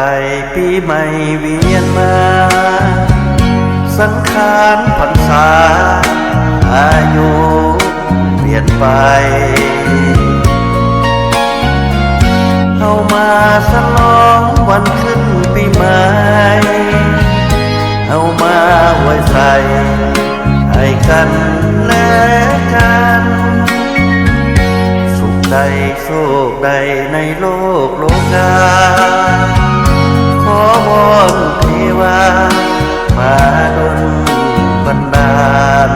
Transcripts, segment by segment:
ໄປປີໃໝ່ວຽນມາ ສັງຂານພັນສາ ອາຍຸປ່ຽນໄປ ເຮົາມາສະຫຼອງວັນຂຶ້ນປີໃໝ່ ເຮົາມາອວຍໄຊໃຫ້ກັນແລະກັນ ສຸກໃດ ໂຊກໃດໃນໂລກໂລກາ ຂໍວອນເທວາມາດົນບັນດານ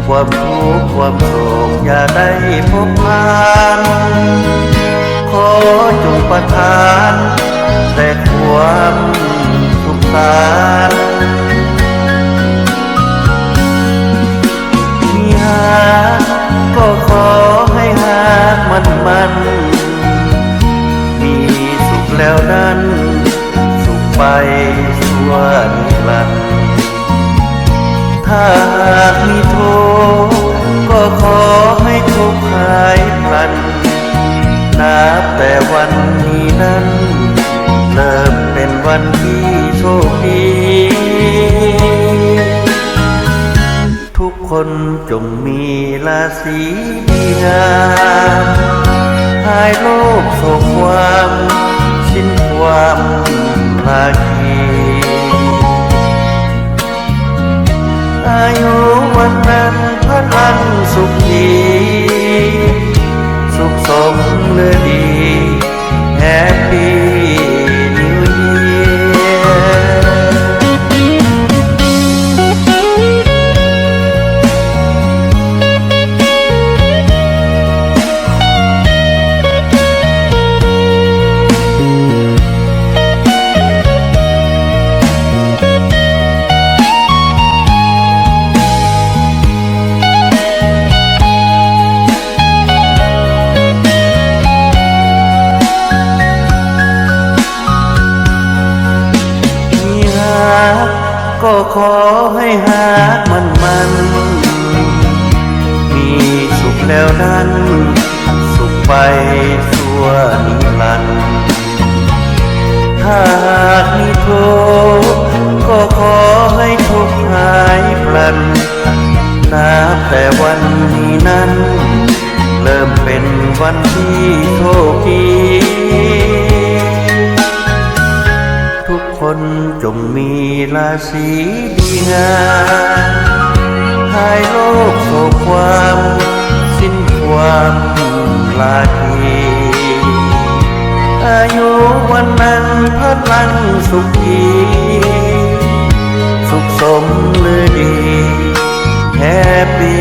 ຄວາມທຸກຄວາມໂສກຢ່າໄດ້ພົບຜ່ານ ຂໍຈົ່ງປະທານແຕ່ຄວາມສຸກສານ ມີຮັກກໍຂໍໃຫ້ຮັກໝັ້ນໆ ມີສຸກແລ້ວນັ້ນ ສຸກໄປຊົ່ວນິລັນ ຖ້າຫາກມີທຸກກໍຂໍໃຫ້ທຸກຫາຍພລັນ ນັບແຕ່ວັນນີ້ນັ້ນ ເລີ່ມເປັນວັນທີ່ໂຊກດີ ທຸກຄົນຈົ່ງມີລາສີດີງາມ ຫາຍໂລກໂສກຄວາມ ສິ້ນຄວາມລາຄີ ອາຍຸວັນນະພະລັນສຸກດີ ສຸກສົມລືດີ Happy New Year ມີຮັກກໍຂໍໃຫ້ຮັກໝັ້ນໆ ມີສຸກແລ້ວນັ້ນ ສຸກໄປຊົ່ວນິລັນ ຖ້າຫາກມີທຸກກໍຂໍໃຫ້ທຸກຫາຍພລັນ ນັບແຕ່ວັນນີ້ນັ້ນ ເລີ່ມເປັນວັນທີ່ໂຊກດີ ທຸກຄົນຈົ່ງມີລາສີດີງາມ ຫາຍໂລກໂສກຄວາມ ສິ້ນຄວາມລາຄີ ອາຍຸວັນນະພະລັນສຸກດີ ສຸກສົມລືດີ Happy